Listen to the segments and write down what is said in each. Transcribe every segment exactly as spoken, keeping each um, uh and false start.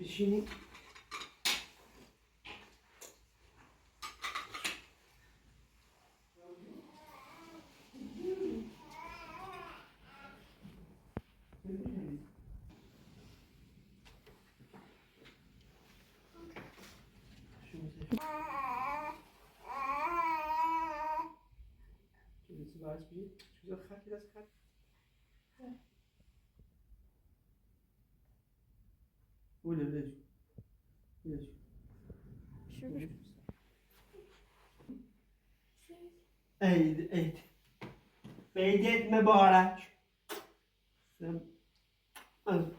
بشینیم. بویور، بویور. بویور. شوکور. عید، عید. عیدت مبارک. سن، آل.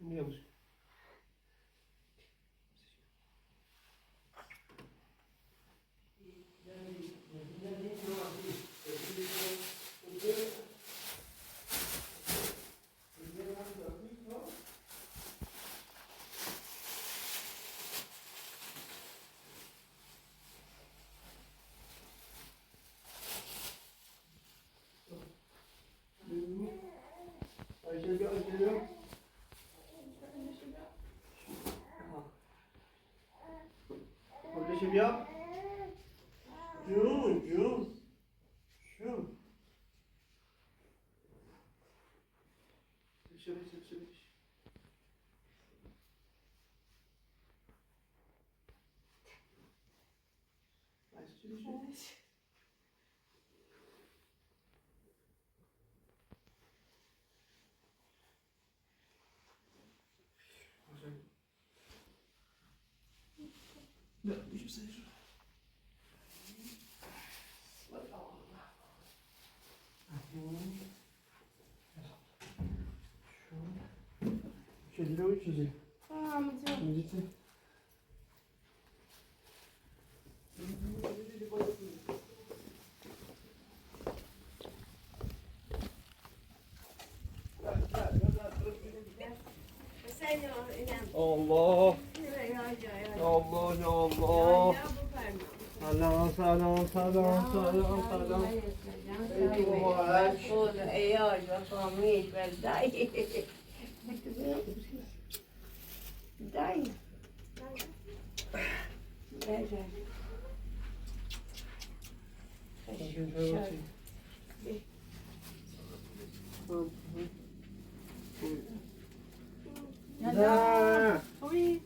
نییه بو؟ خودشو بیا. جون، جون. جون. بشه، بشه، بشه، بشه. چیزی ده او چیزی. ها، آماجام. اینجیسی. الله. یا الله، یا الله. سلام، سلام، سلام، سلام، سلام. عید مبارک. دای. دای. بر، بر. نه. خوبی؟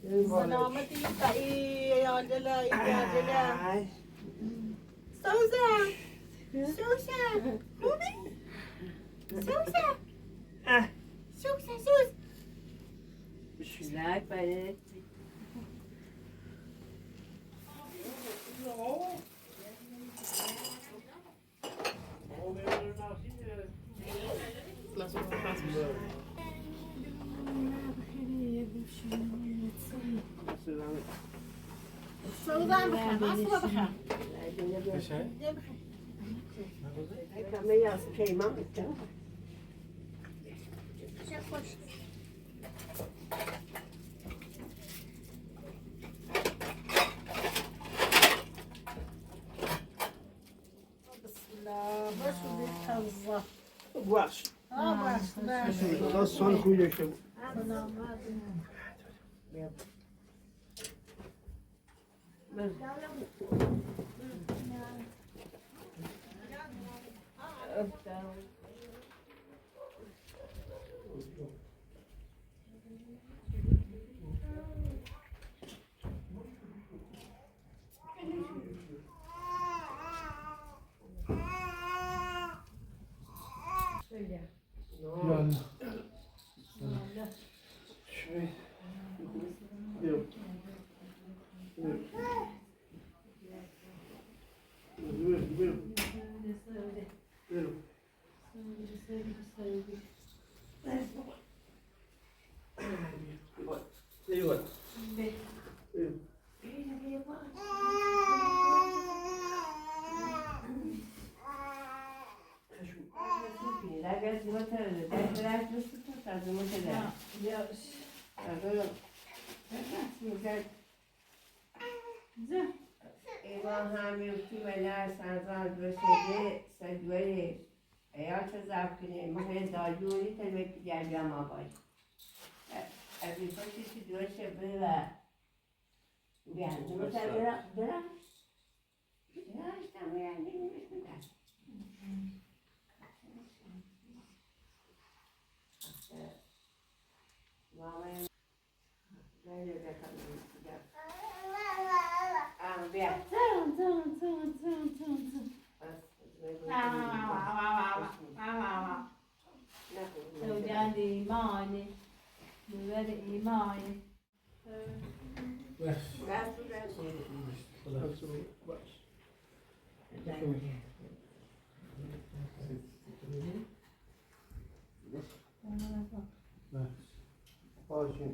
سلامتی، دایی، عجله، عجله. آی. سوسن. سوسن. خوبی؟ سوسن. اه. سوسن، سوس. بسم الله، بله. سوزان بخیر، من سویا بخیر. قشنگ. بیا بخیر. نه قوزو؟ ای، کمه یاسی پیمان بیتی. چوخ خوش. بسم الله. باش بیر تازا. باش. ها، باش، باش. بسم الله. سون خوی دؤکدوم. سلام. شؤیله. یعنی. شؤیله. شؤیله. یوخ. یوخ. بویور، بویور. بویور. ایمان همین تو و نه سرزان دوشه‌ده سدوری. ایال چه زب کنی، مخیر داجوری تلوه کی گل بیا ما بای. ابی پاشی چی دوشه بی و بیا، مثلا برم، برم. یا ایشته بیا، نمی‌شه. ماما، بیا، بیا، بیا. آه، بیا. جان، جان، جان، جان، جان، جان. بس، بس، بس. نه، نه. تو گل ایمانی، نور ایمانی. بس. بس، بس. خدا. بس. باشه.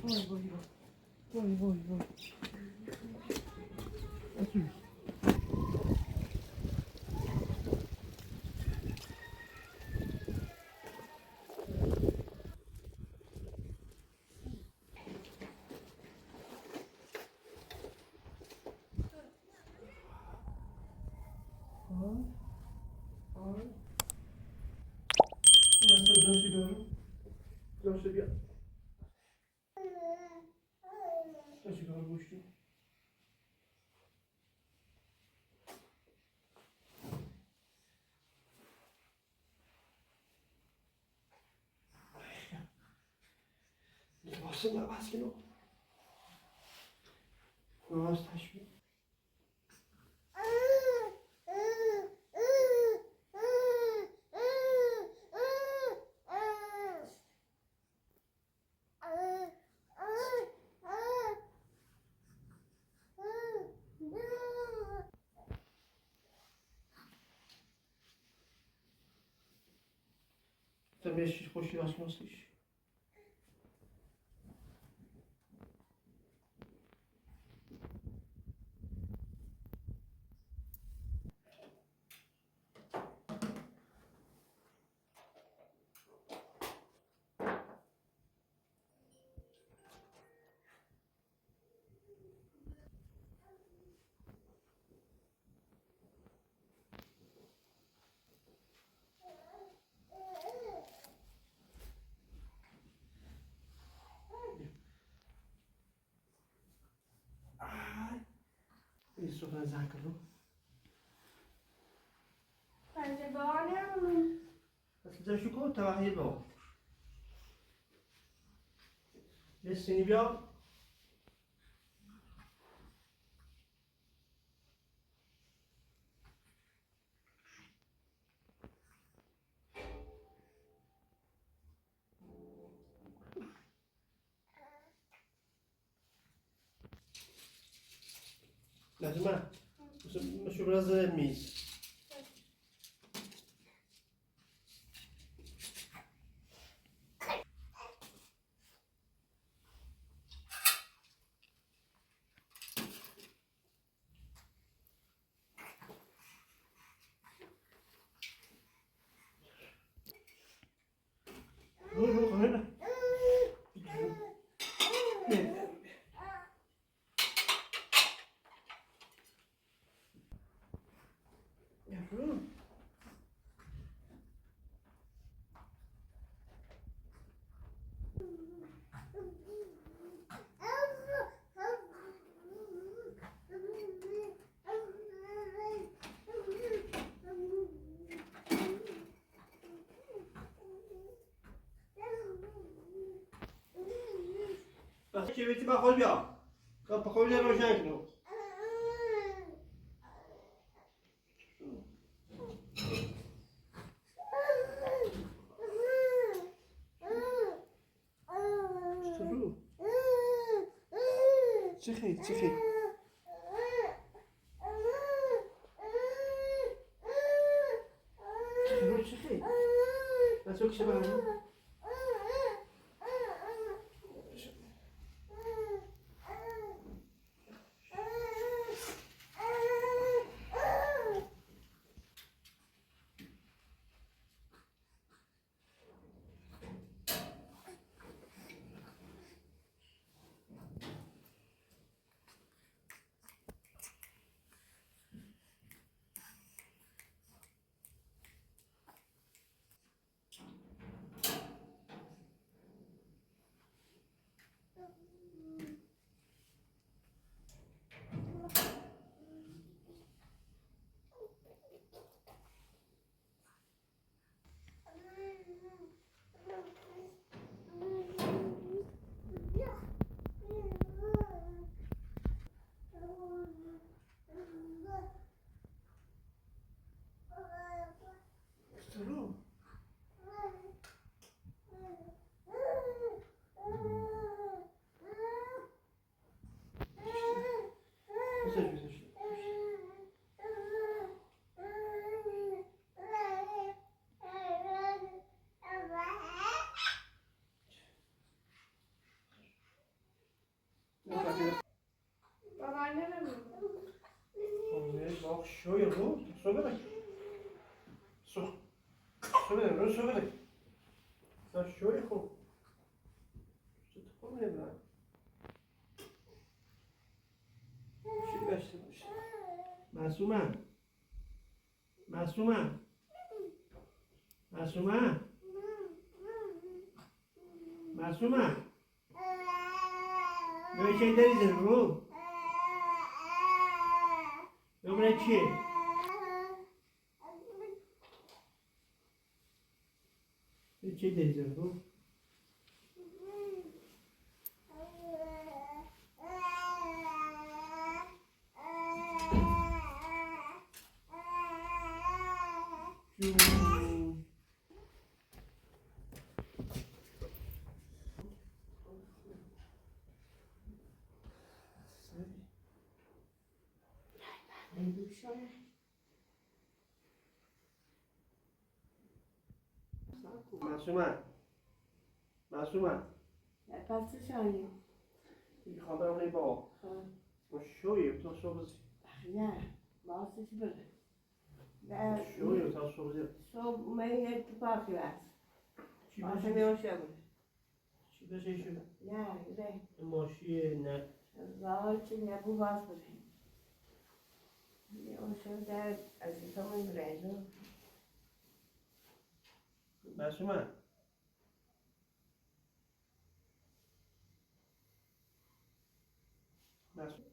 وای، وای، وای. وای، وای، وای. اوتور. آی. آی. بس، بس، جان سیگارو. جان سیگار. جان سیگارو گوشتو. لباسیم عوض کنم. لباس تشبیه. تبریز خوشی آسماسیش. سفره زنگ کن. بنده بابا نمی‌مونه. پس بجا شو کن، تا وقتی بابا. یه سینی بیار. نجمه، بوسو، بوسو بیر آز دا میز. بس کبریتی بخور بیا. کاپ بخور بیا روشن کن. چیخی، چیخی. چیخی، چیخی. بس او کیشی باخیر. بابا، نه بیر؟ اوی، باخ، شویو بو. سو بئله. سو. سو بئله، بو سو بئله. سن شویو خو. سو توخوم نه بیر؟ شو بشتیرمیش. معصومه. معصومه. معصومه. معصومه. بئله شئی دئییلسن، رو. یا بورا کی؟ بئله شئی دئییلسن، رو. معصومه. معصومه. ائ، پس چی شویو؟ بیر خبر اولای بابا. ها. او شویو، تو شو بز. باخ، یا، باخ، سیز بیر. یا، شویو، تو شو بز. شو، من اتفاق وئرسین. کی باخ، باشا نه او شئی بیر. شو دا شئی شو. یا، اورک. ماشی نه؟ زاغی کی، نه بو وار بیر. نه او شئی ده، عزیزم، اورک. معصومه. معصومه.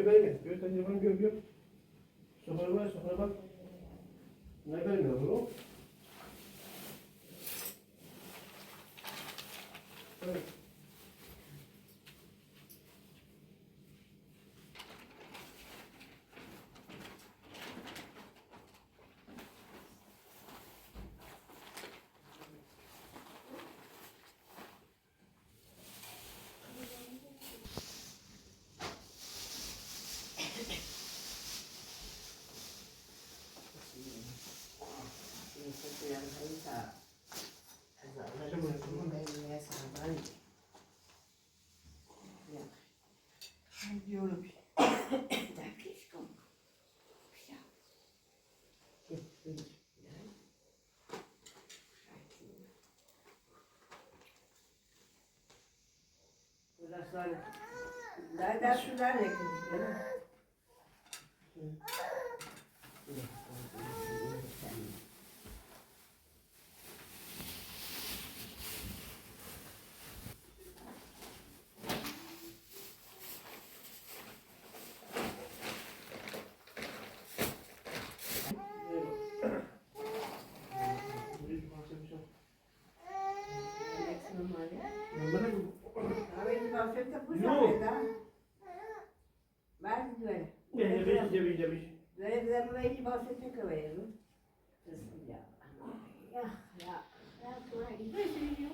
گؤر، گؤر، تلفونو گؤر، گؤر. سوخورا باخ، سوخورا باخ. نه قدر یوخ؟ Burası, nerede şunlar ne kızım? Normal. Abi, entonces te puse a bailar. Ver, ver. Ver, ver, ver, ver, ver. Ver, ver, ver, ver, ver, ver. Ya, ya, ya, ya.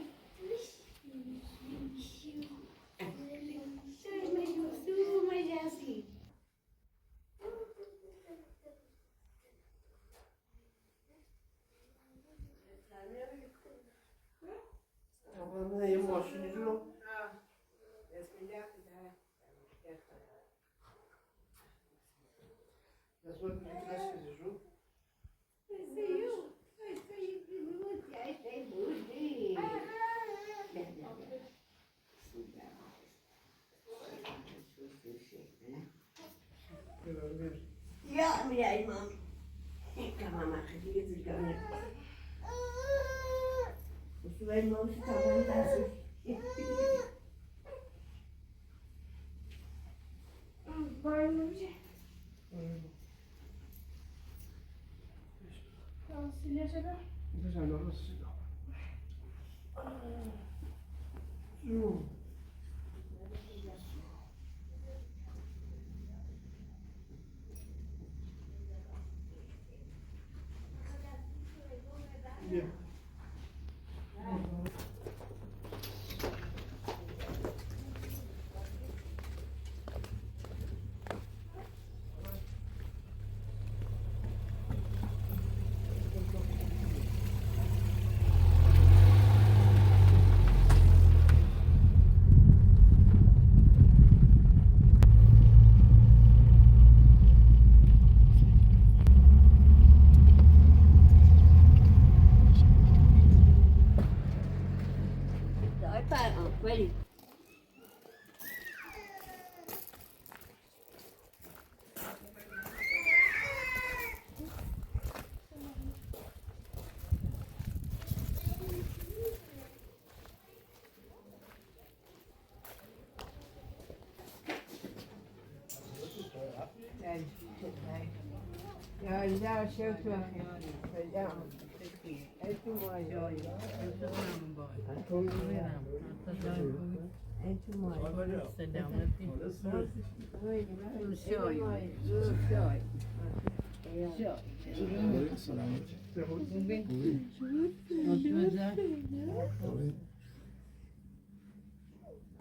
Aman, ne mاشینی جور او. Nasıl bir klas sizi şu? یا میرای مامی. تمام، آخه دیگه دیگه. بو سوی مامی تمام دست. Var mı bir şey? Tamam, sil yaşa da. Güzel olmasın. Yok. Ya, ya, şey, ya.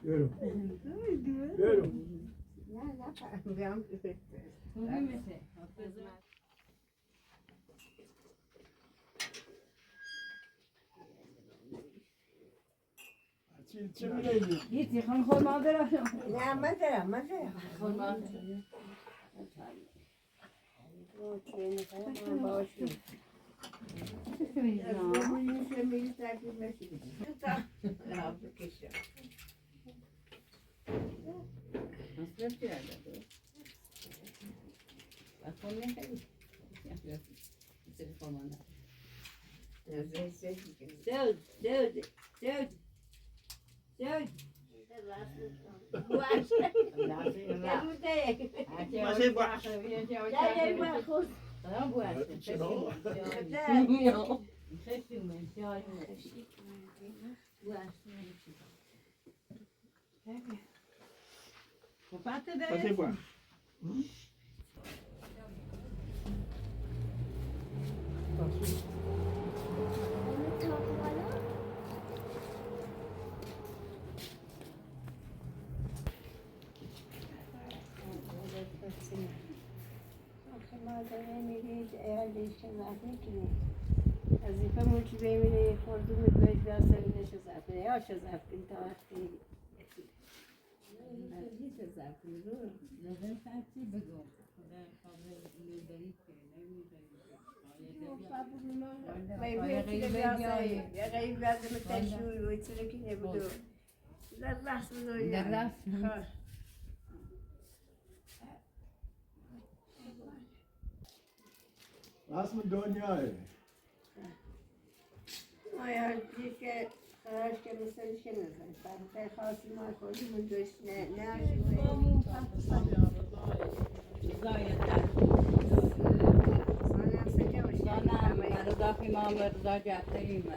Buyurun. Buyurun. هیچ، هیچ، چه بیله‌ییم؟ هیچ، خانیم، خورما دارم. نه، من دارم، من دارم. خورما دارم. Söz, söz, söz. Söz. باشه، با- گل، گل، باخ. چرا؟ باشه، با. آخی مادام ائله ائله‌ییب، اگر ده ایشده زحمت کی، وظیفه ملکی بیمینه، خوردوم، بئش بئش سنه ایشده زحمت، یا ایشده زحمت، تا وقتی. ایشده زحمت، رو. نظر سنسی بگو. خدا قبل نظری که، نمی‌ذاری. بیمینه، یا غریب بیازه، یا غریب بیازه، متشوی، و ایتونه کی نبودو. در رسم دنیا. در رسم. ها. رسم دنیایه. آی، هر کی که خرج که مثل شنزه. فقط خاصی ما خودمون دوست نه، نه شنزه. سلام، رضا فیما، رضا گتیریم.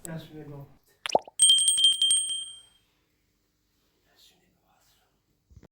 دست بگو.